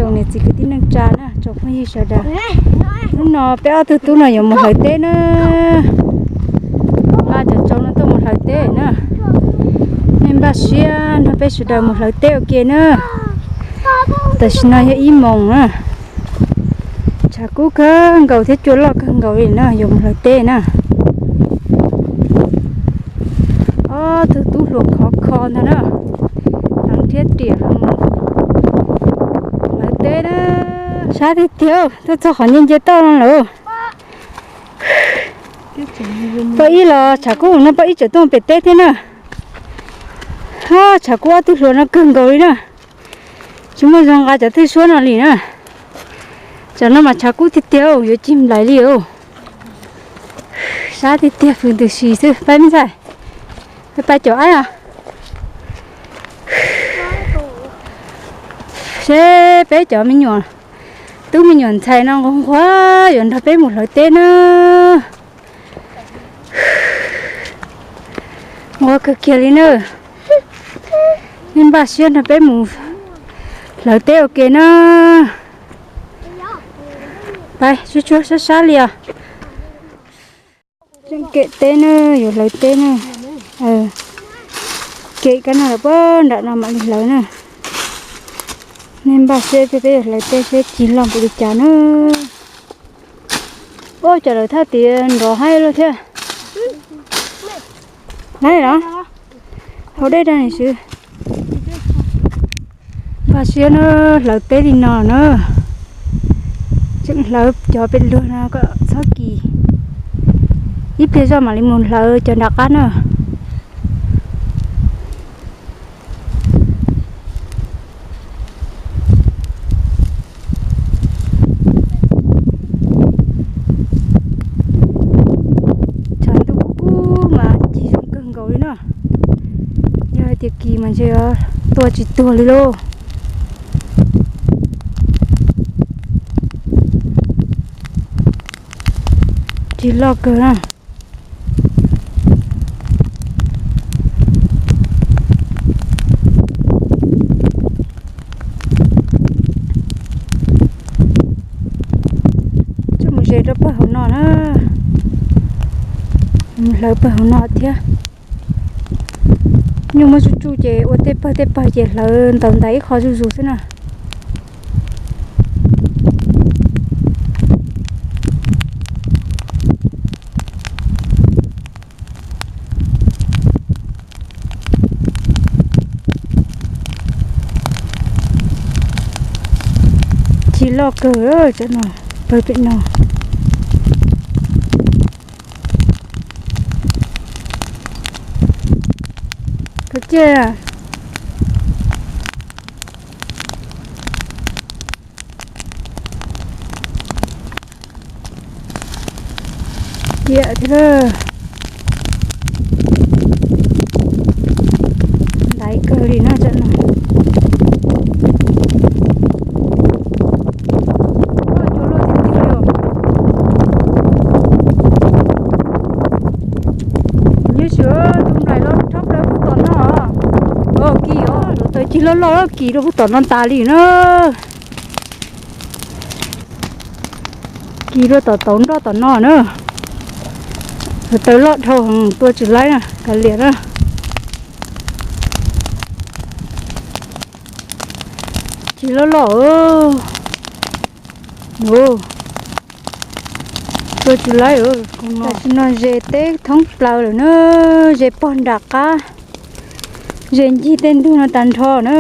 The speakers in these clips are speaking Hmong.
Tsoom niam txiv kwv tij neej tsa na, tsoom phooj ywg sawv daws, hnub no peb ob tug tub no yuav mus hlawv teb na. Nqa cov tsoos no tuaj mus hlawv teb na. Nej npaj siab nrog peb sawv daws mus hlawv teb ua ke na. Tam sim no yog ib moos na. Tshav kub kawg nkaus thiab cua loj kawg nkaus li na, yuav mus hlawv teb na. Ob tug tub hluas khov kho ntag na, heev thiab riam los mus hlawv teb na. Sab tiag tiag, tuaj txog qhov nce nce toj no lawm. Poj ib los tshav kub no poj ib tseem tuaj pem teb thiab na. Tshav kub ob tug hluas no kawg nkaus li na. Tsis muaj zog nqa cov twj suab no li na. Tsam no mas tshav kub tiag tiag yuav cig nplaim li os. Sab tiag tiag, hws ntws si xwb. Pab me ntxhais, pab cov aib os. Seb peb cov me nyuam, tub me nyuam ntxhais no nquag nquag yuav nrog peb mus hlawv teb na. Nquag kawg kiag li na. Nej npaj siab nrog peb mus hlawv teb ua ke na. Pab tsuag tsuag sab sab li os. Tseem kem teb na, yuav hlawv teb na. Kem kab no lawm puag nram no mam li hlawv na. Nej npaj siab peb yuav hlawv teb seb cig loj npaum li cas na. Ua cas lawv thaj tias nrov haib luaj thiab. Laib los? Haus dej rau nim xwb. Npaj siab na, hlawv teb li no na. Tseem hlawv cov pem luag no kom txhob kis. Ib pliag zoj mam li mus hlawv cov nram qab na. Tshav ntuj kub kub mas cig zoo kawg nkaus li na. Yog hais tias kis mas ntshe tua tsis tuag li lauj. Cig loj kawg na. Tsuas mus ze rau pawg hauv no na. Mus hlawv pawg hauv no thiab. Nyuj muab tsuj tsuj ces ua tej pawg tej pawg ces hlawv ntaus ntais ib qho zuj zus xwb na. Cig loj kawg cov no, pawg pem no. Kav ciaj. Ciaj thiab. Ntaiv kawg li na cov no. Cua luaj tiag tiag li os. Nyob sua tus nplaim los rho plaws puag tom no. Kis os, taws cig loj loj kis rau puag tom no tas li na. Kis rau tom tauv nroj tom no na. Taws loj dhau heev tua tsis laib na, kav liam na. Cig loj loj. Tua tsis laib. Tam sim no ze teb thoob plaws lawm na, ze pog nram qab, ze ncig tej ntug no tag nrho na.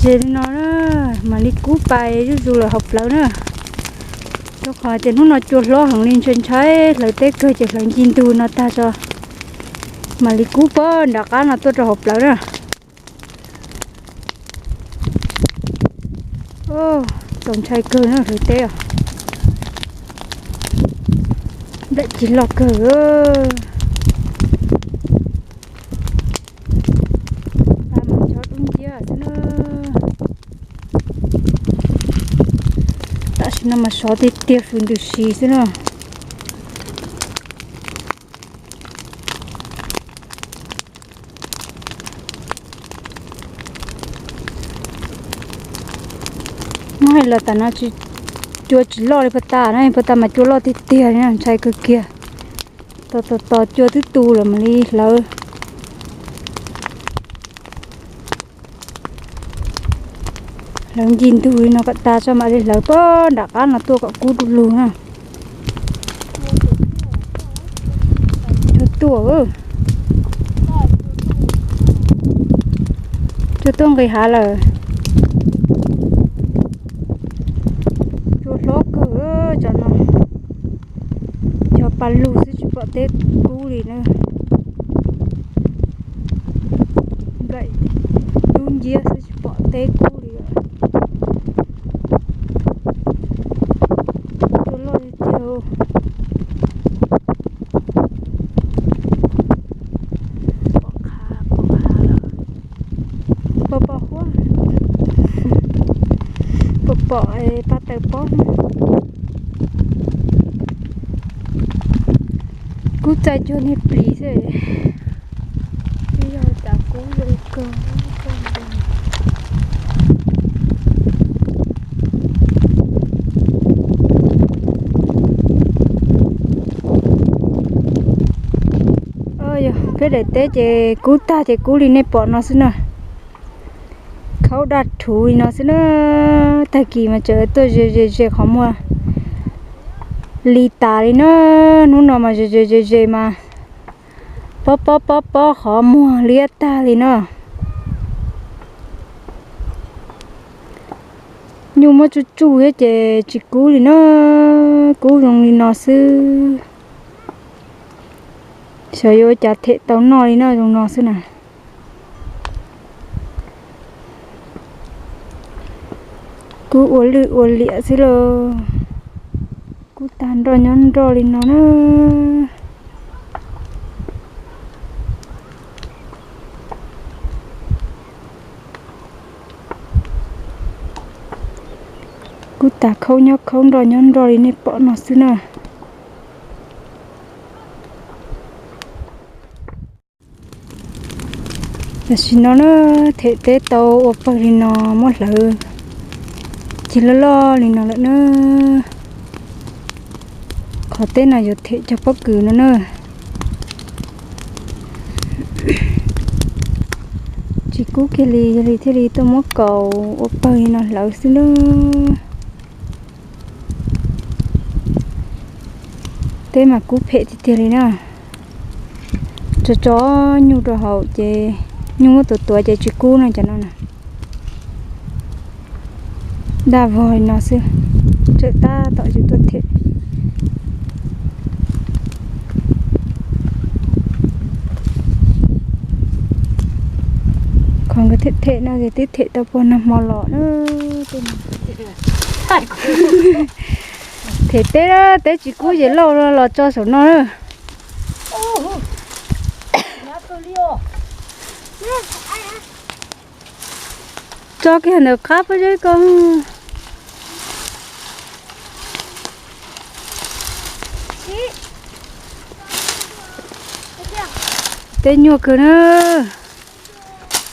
Ze li no na, mam li kub pais zuj zus lawm hauv plawv na. Rau qhov tias hnub no cua hlob heev li, ntshai ntshai hlawv teb kawg ces hlawv ncig ntug no tag tso, mam li kub pog nram qab no tuaj rau hauv plawv na. Txaus ntshai kawg na hlawv teb os. Nplaim cig loj kawg. Pab mas chob dub nciab xwb na. Tam sim no mas sov tiag tiag, fws ntws si xwb na. Hais los tam no tsis, cua tsis loj li puag ta na, puag ta mas cua loj tiag tiag li na, ntshai kawg kiag. Tos tos tos cua twb tu lawm mam li hlawv. Hlawv ncig ntug li no kom tas tso mam li hlawv puag nram qab no tuaj kom kub du lug na. Cua tuaj, cua tuaj nqis hav lawm. Cua hlob kawg cov no. Cov pa lug xwb tsis pom teb kub li na. Nplaim dub nciab xwb tsis pom teb kub li. Cua loj tiag tiag. Pom qha, pom qha lawm. Pom pom huab, pom pom pab taws pob. Kub txaij cuag niag plis xwb. Twb yog cas kub zoo kawg. Yog peb daim teb ces kub tag ces kub li nej pom no xwb na. Khaub daj rhuv li no xwb na. Tag kis mas tseem tuaj ze ze ze qhov muag li tas li na. Hnub no mas ze ze ze ze mas pob pob pob pob qhov muag liab tag li no. Nyuj muab tsuj tsuj thiab ces tsis kub li na. Kub zoo li no xwb. Xyov yuav ua cas them tau noj li no zoo no xwb na. Kub ua lwj ua liam xwb lauj. Kub tag nroj nyob nroj li no na. Kub tag khaub nyob khaub nroj nyob nroj li nej pom no xwb na. Tam sim no na, them teb tau ua pawg li no muab hlawv cig loj loj li no lawm na. Qhov teb no yuav them cog pob kws no na. Tsis kub kiag li, yog li thiaj li tuaj muab kaus ua pawg li no hlawv xwb na. Teb mas kub phem tiag tiag li na. Tso tso nyuj rau hauv ces nyuj muab tuav tuav ces tsis kub no cov no na. Daj vog li no xwb, tsawm tab tom yuav tuaj them. Qhov nkawd them them no ces twb them tau puag nag hmo los na. Them teb, teb tsis kub ces lauj los tso saum no na. Tso kiag ntawm qab pob zeb ko. Teb nyuaj kawg na.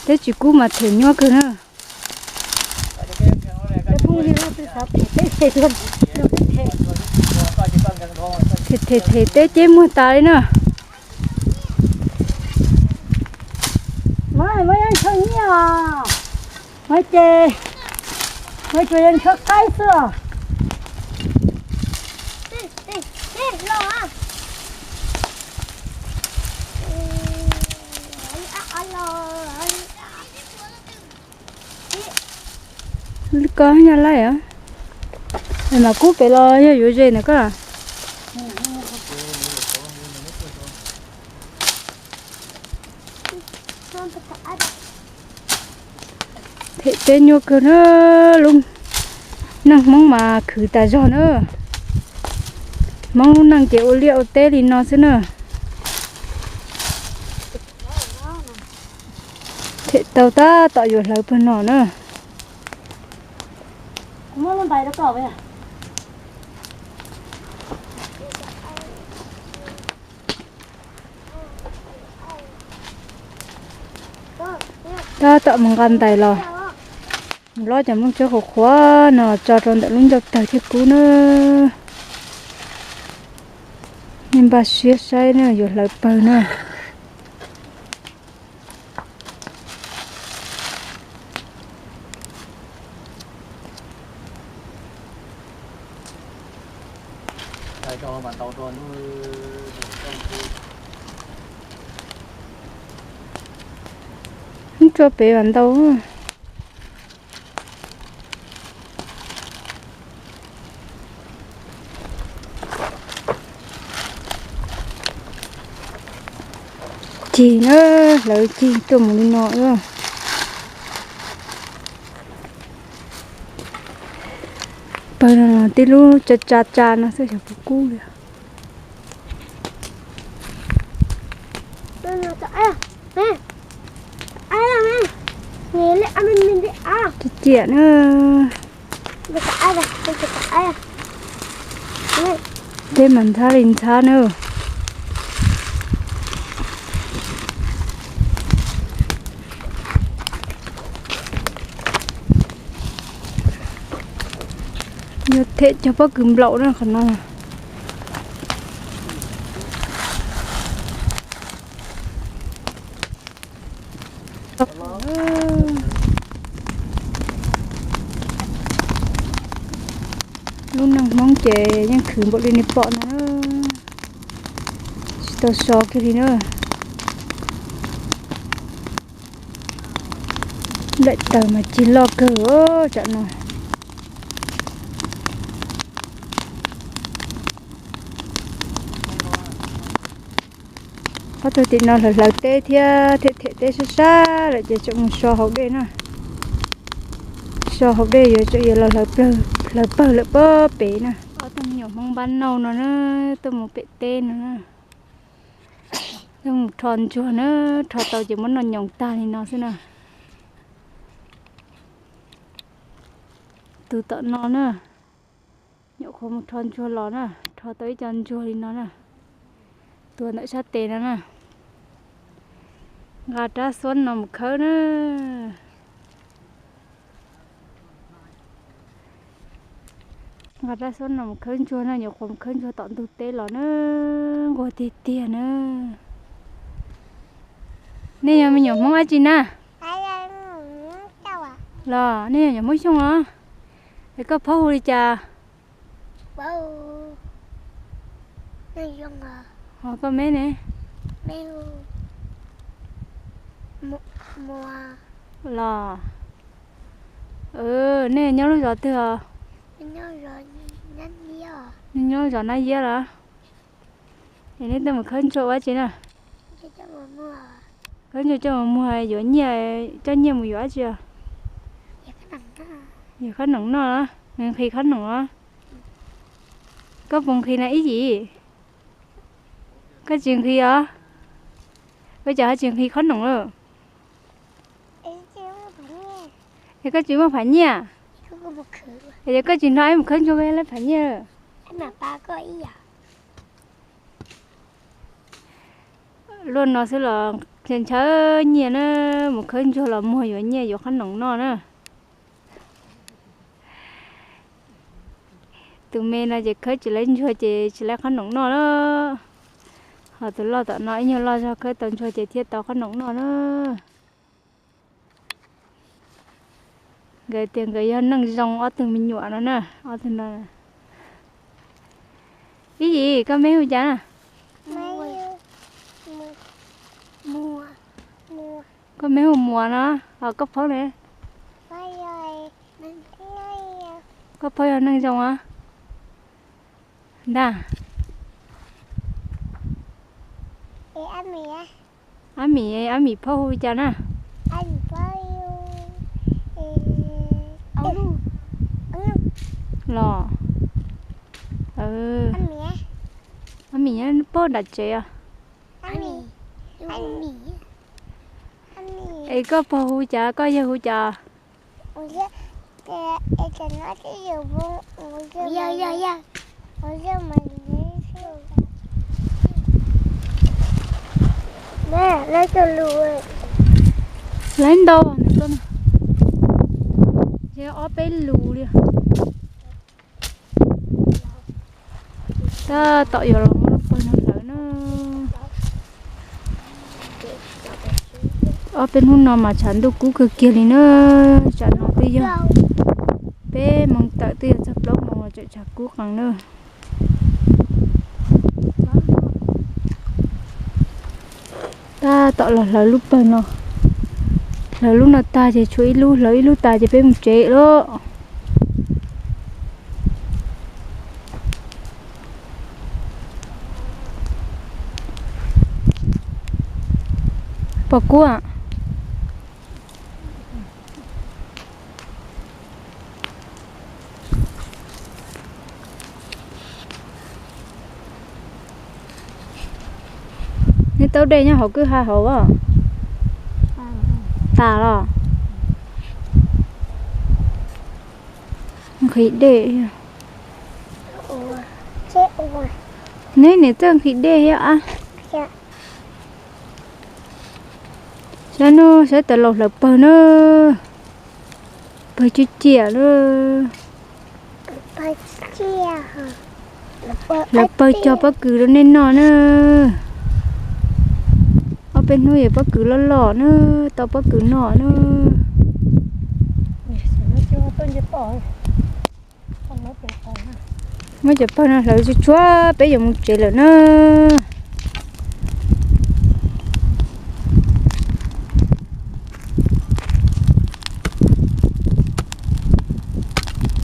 Teb tsis kub mas them nyuaj kawg na. Them them teb ceb muag tas li na. Muab yeej ntshaw nyiaj os. Muab ces, muab tsuas yeej ntshaw qaib xwb os. Koj nyaj laij os. Mas kub pem los yog yuav ze ntawm koj. Them teb nyuaj kawg na, lub neej Hmoob mas khwv tas zog na. Hmoob lub neej ces ua liaj ua teb li no xwb na. Them tau tab tom yuav hlawv pawg no na. Tab tom mus nqa ntais los. Lob cov nplooj tsawb qhuav qhuav no los tso rau ntawm lub ncauj tawg thiaj kub na. Nej npaj siab saib na, yuav hlawv pawg na. Ub, tsua pem vas ntau. Cig na, hlawv cig tuaj mus li no. Pawg no tib lub tsa tsa tsa no xwb xyov puas kub li. Tiag tiag na. Tej mas ntxhab li ntxhab na. Yog them cog pob kws nplaum na qhov no. Lub neej Hmoob ces yeej khwv npaum li nej pom no, tsis tau so kiag li na. Nplaim taws mas cig loj kawg tsam no. Ob tug tim no hlawv hlawv teb thiab them them teb sab sab lawm ces tseem mus so hauv dej na. So hauv dej yuav tsum yuav los hlawv pawg lawm pob pem na. Ob tug me nyuam Hmoob npab nauj no na, tuaj mus pem teb no na. Tuaj mus rho ntsuag na, rho tau ces muab noj nyoos tag li no xwb na. Tus tom no na, nyuam qhuav mus rho ntsuag los na, rho tau ib co ntsuag li no na. Tuag ntawm sab tes no na. Nqa rab xuab no mus khawb na. Nqa rab xuab no mus khawb ntsuag na, nyuam qhuav mus khawb ntsuag tom ntug teb los na, nquag tiag tiag na. Nej yog me nyuam Hmoob dab tsi na? Los nej yog nyuam Hmoob Xyooj los? Es koj phaub hu li cas? Ho koj me ne? Los, nej nyob lub zos twg os? Nej nyob lub zos Nab Yiab los? Es nej tuaj mus khawb ntsuag ua dab tsi na? Khawb ntsuag coj mus muag yuav nyiaj, coj nyiaj mus yuav dab tsi os? Yuav qhob noom noj los? Nqhis qhob noom los? Koj puas nqhis na ib yim? Koj tsis nqhis os? Ua cas ho tsis nqhis qhob noom lawm? Es koj tsis muaj phav nyiaj? Es yog koj tsis nrog wb mus khawb ntsuag koj thiaj muaj phav nyiaj. Luaj no xwb los ntshaw nyiaj na, mus khawb ntsuag los muag yuav nyiaj yuav qhob noom noj na. Tus me no ces khawb tsis laib ntsuag ces tsis laib qhob noom noj na. Ho tus loj tom no ib nyuag loj zog khawb tau ntsuag ces thiaj tau qhob noom noj na. Nkawd tias nkawd yog neej zoo ob tug me nyuam no na, ob tug no. Ib yim, koj meb hu cas na? Koj meb hu Muas no, ho koj phaub ne? Koj phaub yog neej zoo os. Ntag. Ab Mim, ab Mim phaub hu cas na? Los, ab Mim nyob puag nram tsev os. Es koj puas hu cas, koj yawg hu cas? Lawv ntau ntawm koj no. Thiab ob peb lus li. Tab tom yuav los muab lub pawg no hlawv na. Ob peb hnub no mas tshav ntuj kub kawg kiag li na. Tsam no twb yog peb moos tawm twb yog txog plaub moos los tseem tshav kub qees na. Tab tom los hlawv lub pawg no. Hlawv lub no tag ces tshuav ib lub, hlawv ib lub tas ces peb mus tsev lawm. Pom kub. Neb taub dej nyob hauv kwj ha hauv as? Tas los? Nqhis dej. Neb niam txawj nqhis dej thiab a? Saib no, saib tas laus hlawv pawg na. Pawg ciaj ciaj na. Hlawv pawg cog pob kws rau nej noj na. Ob peb hnub yuav pob kws loj loj na, tau pob kws noj na. Muab cov pawg no hlawv tsuag tsuag peb yuav mus tsev lawm na.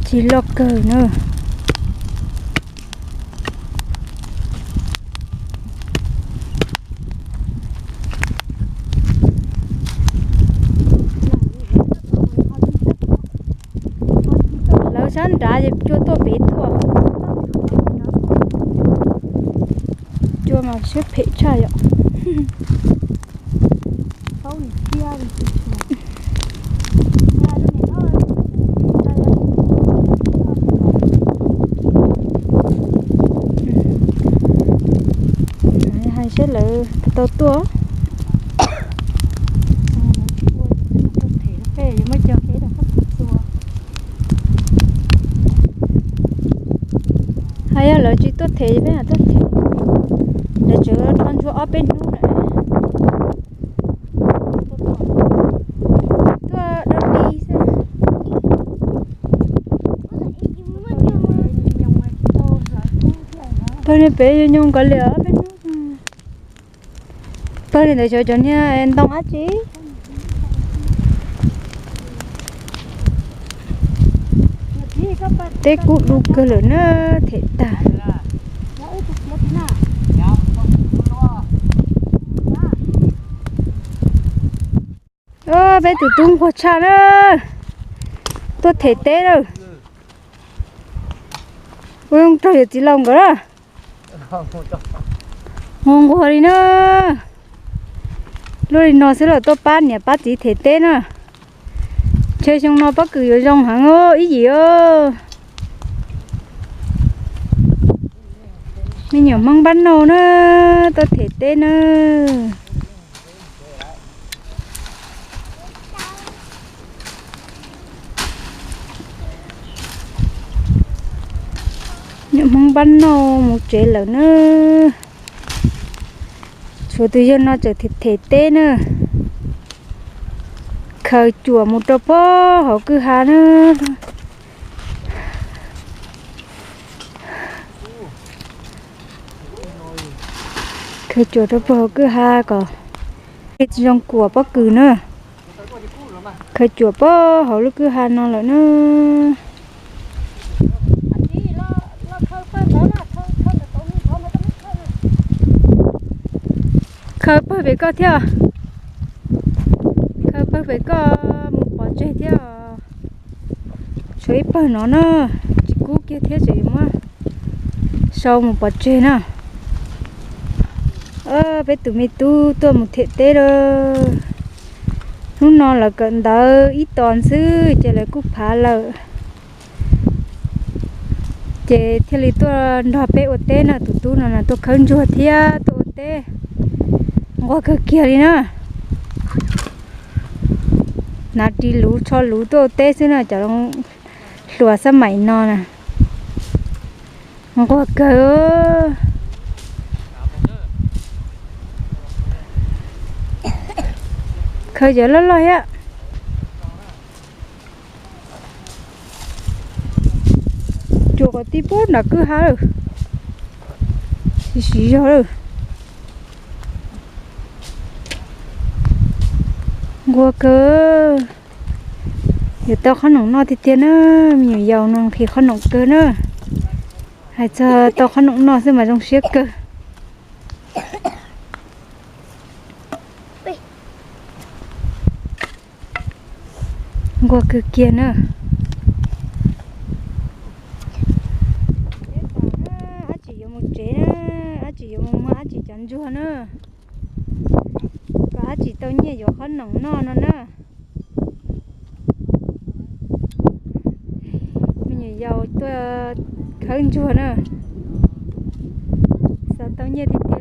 Tsis loj kawg na. Lawv sab nrad ces cua tuaj pem tuaj. Cua mas siab phem tshaj yom. Hais seb lawv tau tuaj. Hais yog lawv tsis tuaj them peb mam tuaj them. Lawv tseem rho ntsuag ob peb hnub lawm. Tuaj dab li xwb. Pawg niag pem nyob nyob nkaus li os, peb hnub. Pawg li ntawd xyov cov niag ntoo dab tsi. Teb kub du kawg lawm na, them tag. Peb tus tub nquag tshaj na, tuaj them teb lawm. Ua zoo raug yawm txiv laus nkawd na. Nquag nquag li na. Luaj li no xwb los tuaj pab niam pab txiv them teb na. Ntshe xyoo no pob kws yuav zoo heev ib yim os. Me nyuam Hmoob npab noj na, tuaj them teb na. Nyuam Hmoob npab noj mus tsev lawm na. Tshuav tus yawg no tseem them teb na. Khaws cuam mus rau pem hauv kwj ha na. Khaws cuam rau pem hauv kwj ha kom tsis zoo kuam pob kws na. Khaws cuam pem hauv lub kwj ha no lawm na. Khaws pawg pem koj thiab. Khaws pawg pem koj mus pov tseg thiab. Tshuav ib pawg no na, tsis kub kiag thiab ces yuav muab sau mus pov tseg na. Peb tus me tub tuaj mus them teb lawm. Hnub no lawv kawm ntawv ib tos xwb ces lawv kuj phav lawm. Ces thiaj li tuaj nrog peb ua teb na, tus tub no tuaj khawb ntsuag thiab tuaj ua teb. Nquag kawg kiag li na. Hnav ris luv tsho luv tuaj ua teb xwb na, cov hluas xab maim no na. Nquag kawg. Khaws cov loj loj thiab. Tsuas kom tib pub nram kwj ha lawm. Siv siv zog lawm. Nquag kawg. Yuav tau qhob noom noj tiag tiag na. Me nyuam yaus no nqhis qhob noom kawg na. Hais txog tau qhob noom noj xwb mas zoo siab kawg. Nquag kawg kiag na. Dab tsi yuav mus tsev na, dab tsi yuav mus muag dab tsi cov ntsuag na, kom dab tsi tau nyiaj yuav qhob noom noj no na. Me nyuam yaus tuaj khawb ntsuag na, xav tau nyiaj tiag